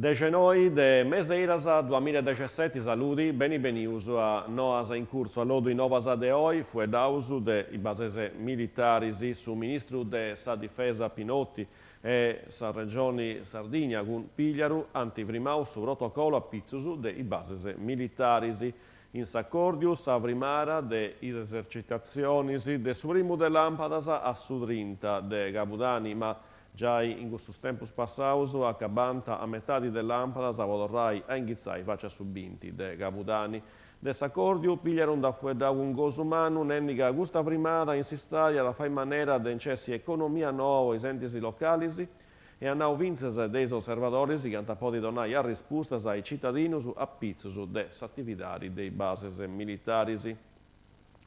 Dexenoi de mes'e iras duamiladexeseti saludi, beni benius a Noas in curtzu allodu is novas de oi, fueddaus de is bases militaris, su ministru de sa difesa Pinotti e sa Regioni Sardigna cun Pigliaru ant frimau su protocollu a pitzus de is bases militaris. In s'acòrdiu sa frimara de is esercitatzionis de su primu de làmpadas a su trinta de cabudani, ma giai in custus tempus passaus acabant a metadi de làmpadas po torrai a inghitzai faci a su binti de cabudani. De s'acòrdiu Pigliaru nd'at fueddau cun gosu mannu nendi ca custa frimada in s'istadi at a fai manera de nc'essi economia noa po is entis localis e at nau fintzas de is osservadoris chi ant a podi donai arrispustas a is citadinus a pitzus de s'atividadi de is bases militaris.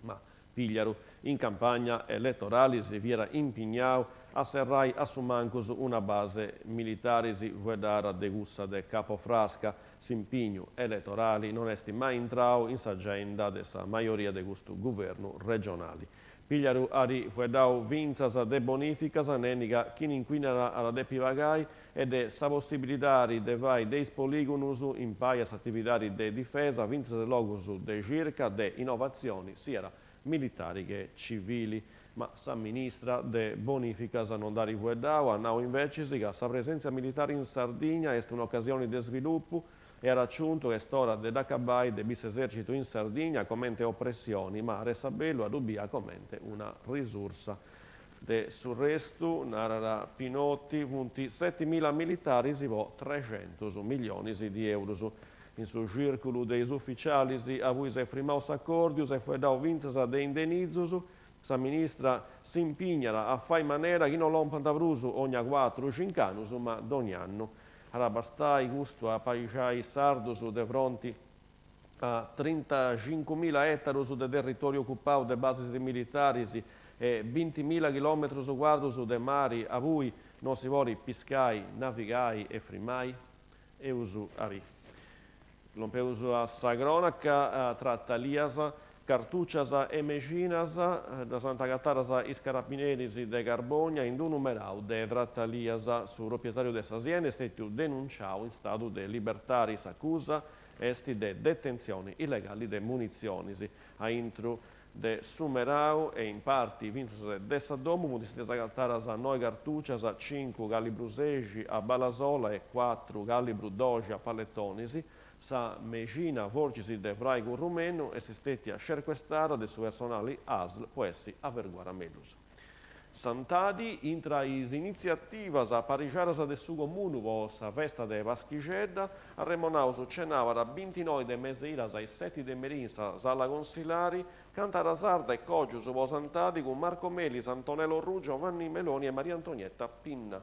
Ma Pigliaru in campagna eletorali si fiat impignau a serrai a su mancus una base militari si fueddàt de cussa de Capo Frasca. S'impignu eletorali non est mai intrau in s'agenda de sa majoria de custu guvernu regionali. Pigliaru at fueddau fintzas de bonìficas, nendi ca chini incuinat at a depi pagai e de sa possibilidadi de fai de is polìgonus impari a s'atividadi de difesa fintzas logus de circa de innovatzioni siat militari che civili. Ma sa ministra de bonìficas non nd'at fueddau, at nau invecis ca sa presèntzia militari in Sardigna est un'ocasioni de svilupu E at aciuntu ca est ora de dd'acabai de bì s'esercitu in Sardigna comente opressioni, ma aressat bellu a ddu bia comente una risursa. De su restu, narat Pinotti, funt setimila militaris po trexentus milionis di eurus. In su circulu de is uficialis abui s'est frimau s'acordiu, s'est fueddau fintzas de indenizus, sa ministra s'impignat a fai manera chi no lompant prus ogna cuatru cinc'annus ma dogn'annu. At a bastai custu a apaxai is sardus de fronti a trintaxincumila ètarus de territòriu ocupau de basis militaris e bintimila chilòmetrus cuadrus de mari abui no si podit piscai, navigai e frimai? Eus a bì. Lompeus a sa crònaca, tratalias, cartùcias e mexinas ddas ant agatadas is carabineris de Carbònia in unu merau de tratalias. Su propietàriu de sa sienda est stètiu denunciau in stadu de libertadi. S'acusa est de detentzioni illegali de munitzionis. A intru de su merau e in parti fintzas de sa domu funt stètias agatadas noi cartùcias, cincu calibru sexi a balla sola e cuatru calibru doxi a palletonis. Sa mexina, fortzis de fràigu rumenu, est stètia scercuestada de su personali ASL po essi averguada mellus. Santadi, intra is initziativas aparixadas de su Comunu po sa festa de Paschixedda, arremonaus cenàbara bintinoi de mes'e iras a is seti de merì in sa Sala Consilari, Cantada Sarda e Cògius po Santadi cun Marco Melis, Antonello Orrù, Giovanni Meloni e Maria Antonietta Pinna.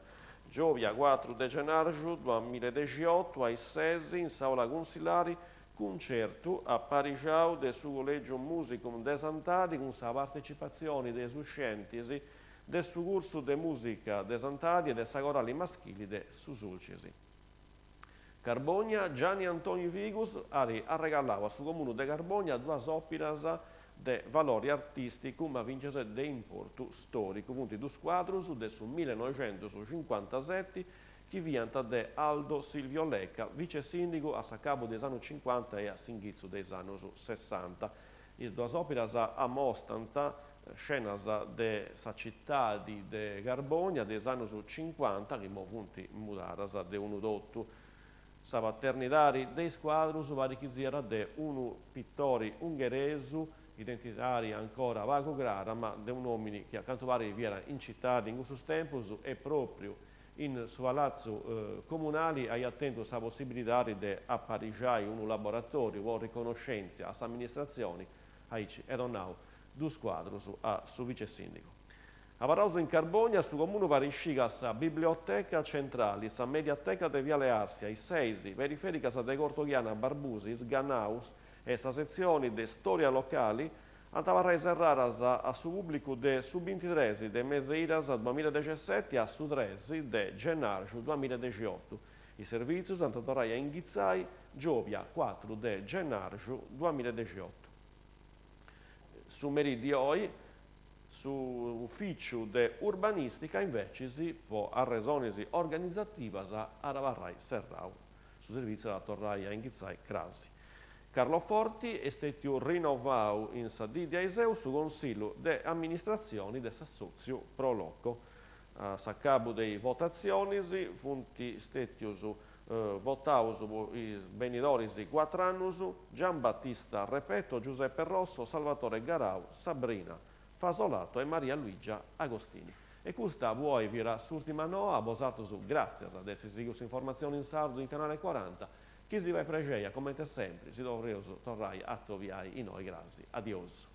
Giòbia cuatru de genàrgiu duamiladexiotu a is ses in s'Àula Cunsilari, Cuncertu aparixau de su Collegium Musicum de Santadi cun sa partecipatzioni de is scientis de su cursu de mùsica de Santadi e de sa corali maschili de su Sulcis. Carbònia, Gianni Antoni Figus at arregallau a su Comunu de Carbònia duas òpiras de valori artìsticu ma fintzas de importu stòricu. Funt dus cuadrus de su millenoixentuscincuantaseti chi fiant de Aldo Silvio Lecca, vice sìndigu a s'acabu de is annus cincuanta e a s'inghitzu de is annus sessanta. Is duas òpiras amostant scenas de sa citadi de Carbònia de is annus cincuanta chi imoi funt mudadas de unu totu. Sa paternidadi de is cuadrus parit chi siat de unu pitori ungheresu, identidadi ancora pagu crara, ma de un'òmini chi a cantu parit fiat in citadi in cussus tempus e pròpriu In su Palatzu Comunali aiat tentu sa possibilidadi de aparixai unu laboratòriu po riconoscèntzia a s'amministratzioni, aici at donau dus cuadrus a su vice-sìndigu. Abarraus in Carbònia, su Comunu fait iscì ca sa Biblioteca Centrali, sa Mediateca de Viale Arsia, is seis perifèricas de Cortoghiana, Barbusi, Is Ganaus e sa setzioni de Stòria Locali Ant a abarrai serradas a su pùblicu de su bintitres de mes'e iras duamiladexeseti a su tres de gennàrgiu duamiladexiotu. Is servìtzius ant a torrai a inghitzai giòbia cuatru de gennàrgiu duamiladexiotu. Su merì di oi. Su Ufìciu de Urbanìstica invecis, po arresonis organizativas, at a abarrai serrau. Su servìtziu at a torrai a inghitzai crasi. Carloforti, Est stètiu rinnovau in sa dì de aiseu su Consillu de Amministratzioni de s'assòtziu Pro Loco. A s'acabu de is votatzionis funt stètius votaus po is benidoris cuatr'annus Giambattista Repetto, Giuseppe Rosso, Salvatore Garau, Sabrina Fasolato e Maria Luigia Agostini. E custa po oi fiat s'ùrtima noa, a bosatrus gràtzias de essi sighiu s'informatzioni in sardu in Canale Cuaranta, chi si fait prexei a comente sempri si torreus torrai a atobiai innoi crasi. Adiosu.